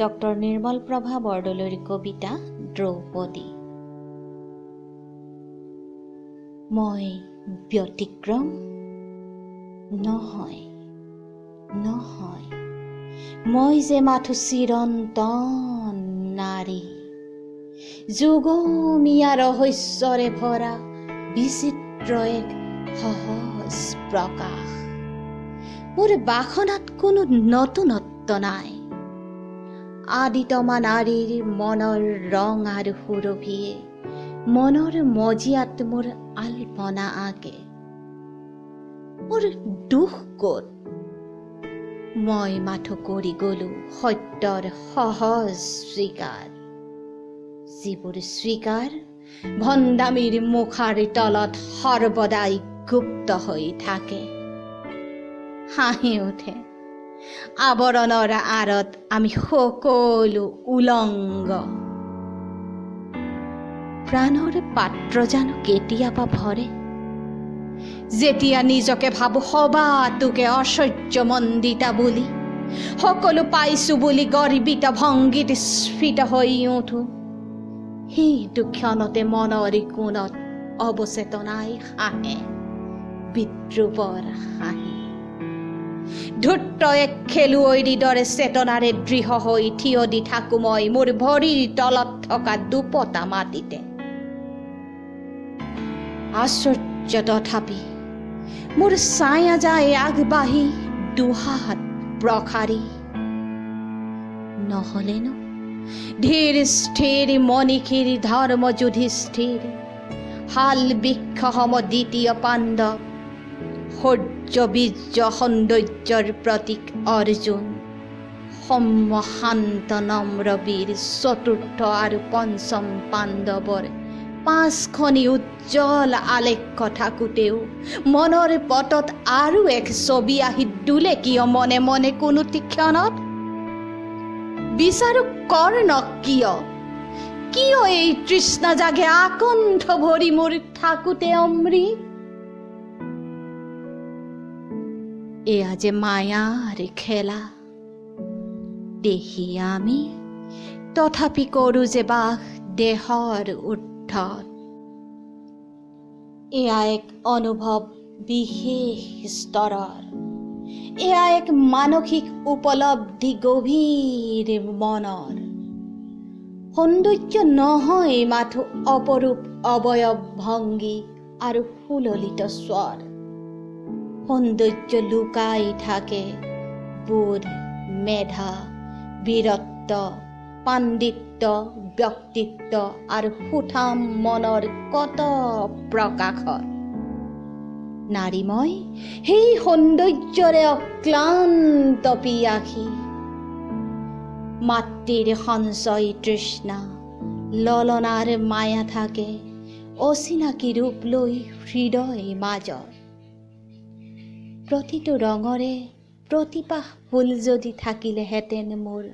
Doctor Nirmal Prabha বৰদলৈৰ কবিতা দ্ৰৌপদী। মই ব্যতিক্ৰম নহয়, নহয়, মই যে মাথো চিৰন্তন নাৰী, যুগমীয়া ৰহস্যৰে ভৰা বিচিত্ৰ এক সহজ প্ৰকাশ। মোৰ বাসনাত কোনো নতুনত্ব নাই। আদিতমা নাৰীৰ মনৰ ৰং আৰু সুৰভিয়ে মনৰ মজিয়াত মোৰ আল্পনা আঁকে। মোৰ দুখ ক'ত? মই মাথো কৰি গলো সত্যৰ সহজ স্বীকাৰ, যিবোৰ স্বীকাৰ ভণ্ডামিৰ মুখাৰ তলত সৰ্বদাই গুপ্ত হৈ থাকে। হাঁহি উঠে, আৱৰণৰ আঁৰত আমি সকলো উলংগ। প্ৰাণৰ পাত্ৰ জানো কেতিয়াবা ভৰে? যেতিয়া নিজকে ভাবো সবাতোকে ঐশ্বৰ্য মণ্ডিতা বুলি, সকলো পাইছো বুলি গৰ্বিত ভংগীত স্ফীত হৈ উঠো, সেইটো ক্ষণতে মনৰ কোণত অৱচেতনাই হাঁহে বিদ্ৰূপৰ হাঁহি। ধূৰ্ত এক খেলুৱৈৰ দৰে চেতনাৰে দৃঢ় হৈ থিয় দি থাকো মই মোৰ ভৰিৰ তলত থকা দুপতা মাটিতে। আশ্চৰ্য, তথাপি মোৰ ছায়া যায় আগবাঢ়ি দুহাত প্ৰসাৰি। নহলেনো ধীৰ স্থিৰ মনীষীৰ ধৰ্ম যুধিষ্ঠিৰ, শাল বৃক্ষসম দ্বিতীয় পাণ্ডৱ, শৌৰ্য বীৰ্য সৌন্দৰ্যৰ প্ৰতীক অৰ্জুন, সৌম্য শান্ত নম্ৰ বীৰ চতুৰ্থ আৰু পঞ্চম পাণ্ডৱৰ পাঁচখনি উজ্জ্বল আলেখ্য থাকোঁতেও মনৰ পটত আৰু এক ছবি আহি দোলে কিয় মনে মনে কোনোটি ক্ষণত? বিচাৰো কৰ্ণক কিয়? কিয় এই তৃষ্ণা জাগে আকণ্ঠ ভৰি মোৰ থাকোঁতে অমৃত? এয়া যে মায়াৰ খেলা, দেখি আমি তথাপি কৰোঁ যে বাস দেহৰ ঊৰ্ধত। এয়া এক অনুভৱ বিশেষ স্তৰৰ, এয়া এক মানসিক উপলব্ধি গভীৰ মনৰ। সৌন্দৰ্য নহয় মাথো অপৰূপ অৱয়ব ভংগী আৰু সুললিত স্বৰ। সৌন্দৰ্য লুকাই থাকে বোধ, মেধা, বীৰত্ব, পাণ্ডিত্য, ব্যক্তিত্ব আৰু সুঠাম মনৰ কত প্ৰকাশত। নাৰীময় সেই সৌন্দৰ্যৰে অক্লান্ত পিয়াসী। মাতৃৰ সঞ্চয় তৃষ্ণা, ললনাৰ মায়া থাকে অচিনাকি ৰূপ লৈ হৃদয় মাজত। প্ৰতিটো ৰঙৰে প্ৰতিপাহ ফুল যদি থাকিলেহেঁতেন মোৰ